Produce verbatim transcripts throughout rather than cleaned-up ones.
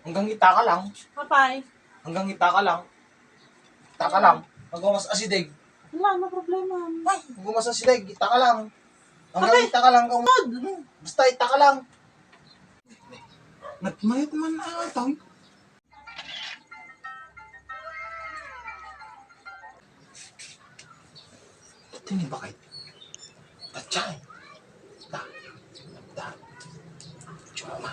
Hanggang ita ka lang. Apay? Hanggang ita ka lang. Ita ka lang. Hanggang mas asideg. Wala, no problema. Ay, hanggang mas asideg, ita ka lang. Hanggang ita ka lang. Hanggang, hmm, basta ita ka lang. Nagmayat man ata, eh. Tini bakit? Tatchay. Da. Da. Chuma.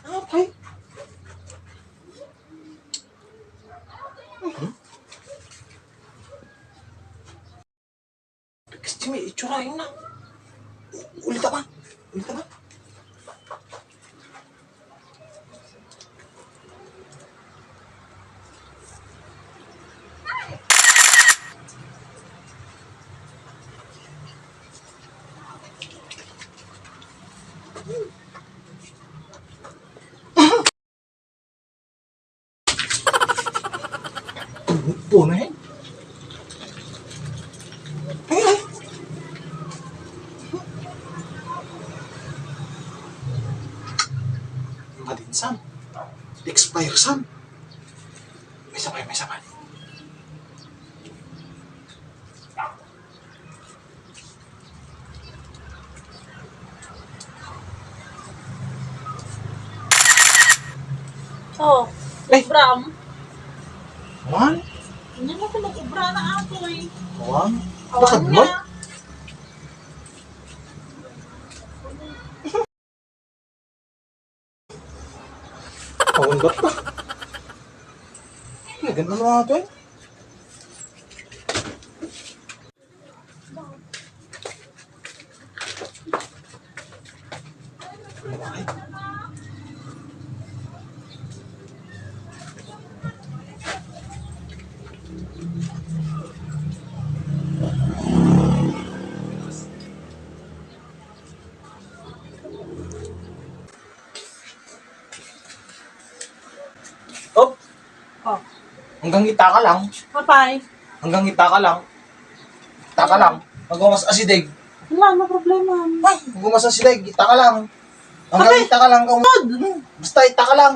Apay. Mhm. Gusto mo itsura yun na. U-, ulita ba? Ulita ba? Puno yan. Ay, ay. Madinsan. Expire san. May sabay, may sabay. Oh, eh. Obra, um. Awan? Hindi mo pinag-obra na ako eh. Awan? Awan. Lakad mo? Niya. Awan ba pa? Ay, ganun na nga ito eh. Op. Oh. Hanggang ita ka lang. Apay? Hanggang ita ka lang. Ita ka lang. Hanggang mas asideg. Wala, no problema. Ay, hanggang mas asideg. Ita ka lang. Hanggang ita ka lang. Hanggang, hmm, basta ita ka lang.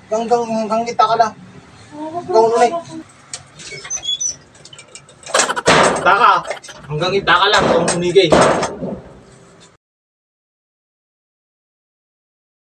Hanggang, hanggang ita ka lang. Hanggang ulit. Taka, hanggang ita ka lang, kung unigay.